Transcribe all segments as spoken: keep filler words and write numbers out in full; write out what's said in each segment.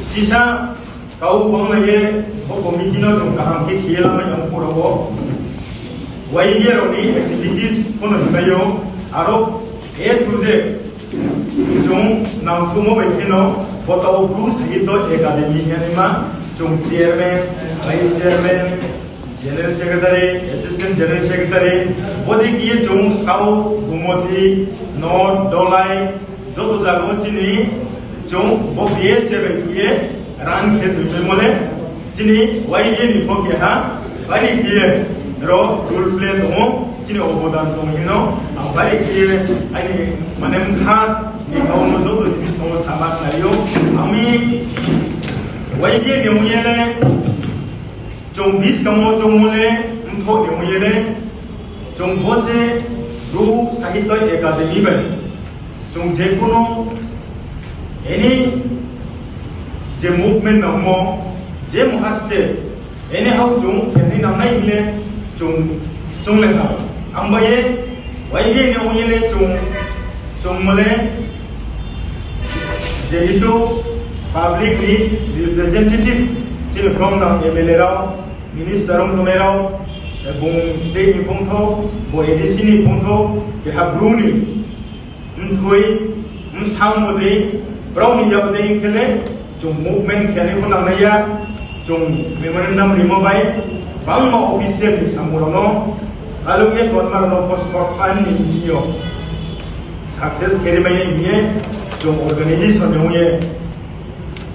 Sisa kau banglai ye, bo committee no chung kaham khe khe ye lamai nang phuh rao wo. Y B A rao ni activities pho no himai ou, aro A to Z chung nangthouhmo bai kheno, bo taoh Bru Sahitya Academy hingnaima, chung chairman, vice chairman, general secretary, assistant general secretary, bodei khe ye chung South, Gumoti, North, Dholai, joto zaga wo chini chung bo B S A bai khe ye run khe tongpaimo le, chini Y B A ni pho keha bari khe ye ro role play tong ou, chini obodan tong hing no, ang bari khe ye aini mane bkha ni kau no joto ni buskang wo sama khnari ou. Ami Y B A ni ong ye le, chung buskang wo choungmo le, mthoh ni ong ye le, chung bo se Bru Sahitya Academy bai, chung je kuno any je movement nangmo, je mungha step, any how chung khe nai nangnai hing le, chung, chung le nang. Ang bai ye, Y B A ni ong ye le chung, chung mo le, jehetu public ni representative, chini khorang nang M L A rao, minister ong tongnai rao, bung state ni phongthou, bo A D C ni phongthou, keha Bru ni mthoi, bsamo dei, brao ni yak dei khe le, chung movement khe nai pho nangnai ya, chung memorandum rimo bai, bangma official ni samung rao no, alo ye tonma rao no pho short time ni bsing yo success khe rimai nai hing ye, chung organization ni ong ye,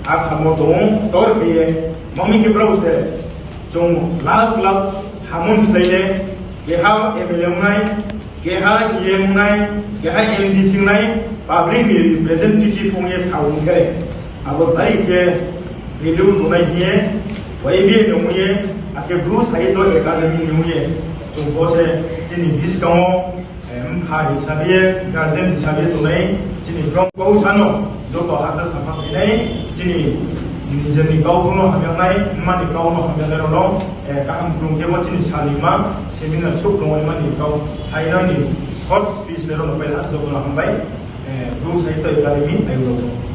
asamo tong tor khe ye, mami khe brao se, chung lakh lakh samung slái le, keha M L A ong nai, keha E M ong nai, keha M D C ong nai, public ni representative ong ye sa ong khe, abo bai khe value tongnai hing ye, Y B A ni ong ye, akhe Bru Sahitya Academy ni ong ye, chung bo se chini buskang wo, mpha hisabe, guardian hisabe tongnai, chini brouh kau sa no, joto hacha saphang phainai, chini nijor ni kau no hamya nai, mma ni kau no hamya nai rao no, kaham krung khe bo chini salima, seminar souh tongnaima ni kau, sainai ni short speech le rao no pai ha, joto no hambai, Bru Sahitya Academy, ayuh rao.